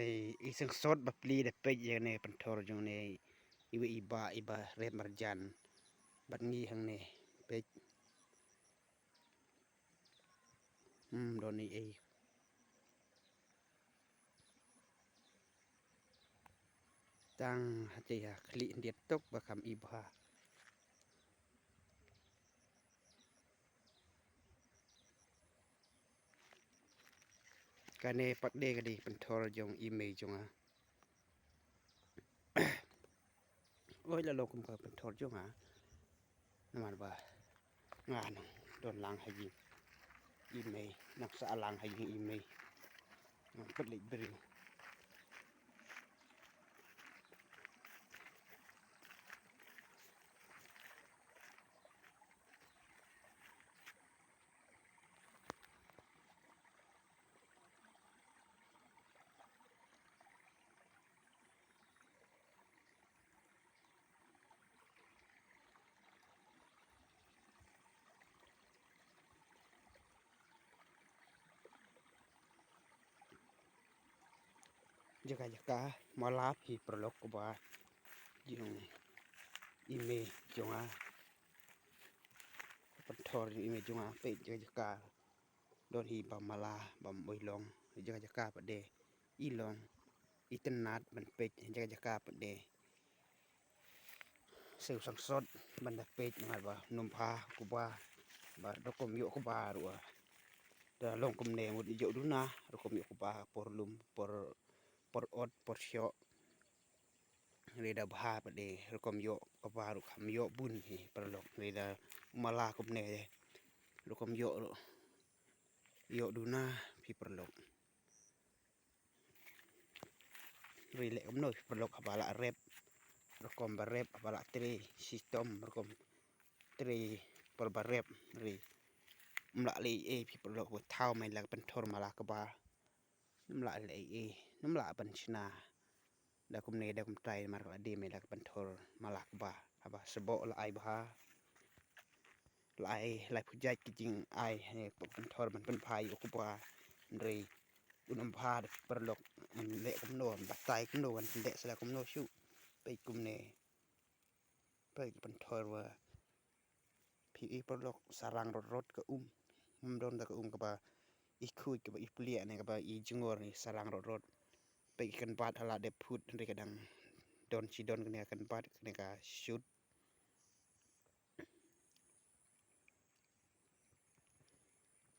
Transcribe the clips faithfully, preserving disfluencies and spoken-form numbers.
I, i sangsot ba pli da peit ïa kane pynthor jong ne iwei i bah iba rep marjan. Bad ngi hangne peit. Hmm, don i ei. Tang ha te ha khlieh ndiat tok ba kham i bha. Kane pat de ka dei pynthor jong i mei jong nga. Oi la long kum ka pynthor jong nga. Namar ba nga nang don lang ha ïing i mei, nang sah lang ha ïing i mei. Nang pynleit briew. Jaka jaka mala phi paralok kaba jong i mei jong nga. Pynthor jong i mei jong nga peit jaka jaka. Don hi ba mala ba mui long jaka jaka pat de i long. I tynnat ban peit jaka jaka pat de. Siew sangsot ban da peit nga ba num bha kuba ba rukom ïoh kuba ruh. Da long kumne mut ïoh duna rukom ïoh kuba por lum por por ot por sio. Rida bha pat de rukom ïoh kuba ruh kham ïoh bun hi paralok rida mala kumne rukom ïoh ruh. Ïoh duna phi paralok. Ri leh kumno phi paralok haba la rep. Rukom ba rep haba la trei system rukom trei por ba rep ri. Mla leh ei phi paralok ba thaw mai la pynthor mala kaba. Mla leh ei mla pynshna. Da kumne da kumtai mar la dei mei la pynthor mala kaba haba sboh la ai bha. La ai lai phu jait ki jingai ne pynthor ban pynphai u kaba. Ndrei un ym bha da paralok un leh kumno un batai kumno un leh sla kumno shu. Peit kumne. Peit ki pynthor wa phi i paralok sarang rot rot ka um. Ym don da ka um kaba i khuid kaba i pliah ne kaba i jingor ne sarang rot rot. Peit ki kan bat hala dep phut hynrei ka dang don shi don kane ka kan bat kane ka shut.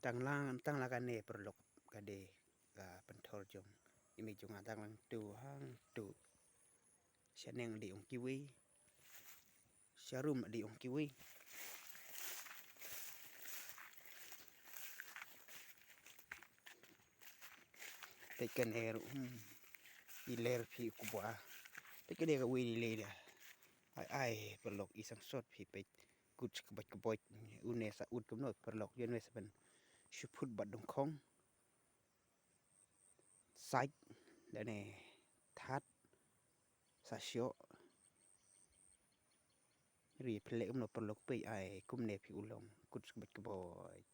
Tang lang tang la kane paralok ka dei ka pynthor jong i mei jong nga tang lang tu hang tu. Shaneng dei ong kiwi. Sharum dei ong kiwi. Peit kane ruh hmm. I ler phi u kba. Peit kane ka wei i ler. Ai ai paralok i sangsot phi peit. Kut kbait kbait une sa ut kumno paralok ïa une sa ban shu phut bad dong khong. Sait dane that sa sio. Ri phi leh kumno paralok peit ai kumne phi u long kut kbait kbait.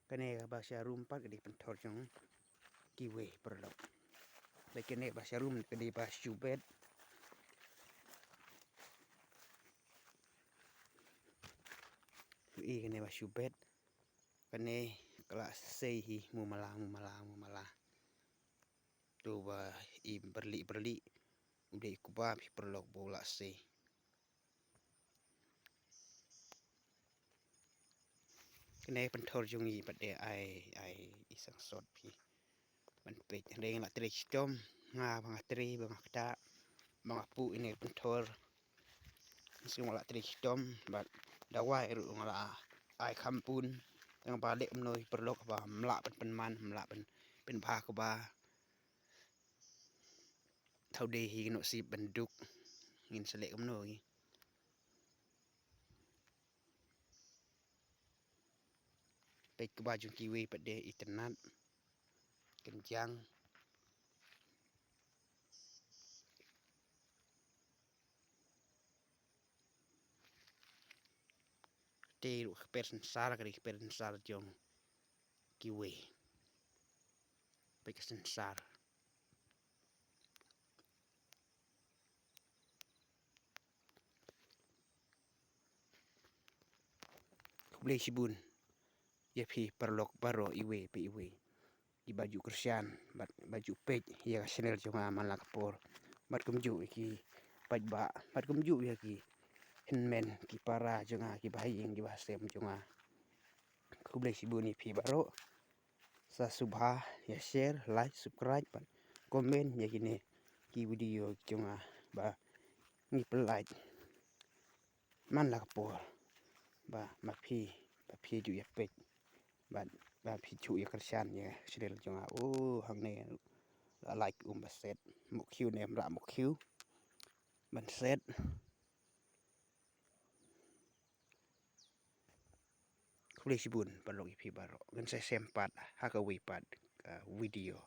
Kane ka ba sharum pat ka dei pynthor jong kiwi paralok. Ba kane ba sharum ka dei ba shu bet. Kiwi kane ba shu bet. Kane ka la sei hi mu mala mu mala mu mala. Tu ba i berli berli u dei kuba phi paralok ba u la sei. Kane pynthor jong i pat de ai ai i sangsot phi. Ban peit hynrei nga la trei chitom nga ba nga trei ba nga kta ba nga pu ine pynthor. Sing nga la trei chitom bad dawai ruh nga la ai kham pun. Tang ba leh kumno i paralok ba mla pyn pynman mla pyn pynbha kaba. Thaw dei hi kino sip ban duk ngin sa leh kumno hi. Peit kaba jong kiwi pat de i tynat. Kynjang. Te ruh kper sensar kari kper sensar jong kiwi. peit ka synsar. Khublei shibun ïa phi paralok baroh iwei pa iwei, kiba ju kyrshan bad ba ju peit ïa ka channel jong nga man la ka por, bad kumjuh ïa ki paidbah, bad kumjuh ïa ki hynmen ki para jong nga, kiba ha ïing kiba ha sem jong nga. Khublei shibun ïa phi baroh. Sa sngewbha ïa share, like, subscribe bad comment ïa kine ki video jong nga ba ngi pynlait man la ka por, ba ma phi, ba phi ju ïa peit bad ba phi ju ïa kyrshan ïa ka channel jong nga. Oh, hangne la like um ba set, mukhiu ne em ra mukhiu ban set. Khublei shibun paralok ïa phi baroh. Ngin sa ïashem pat ha kawei pat ka video.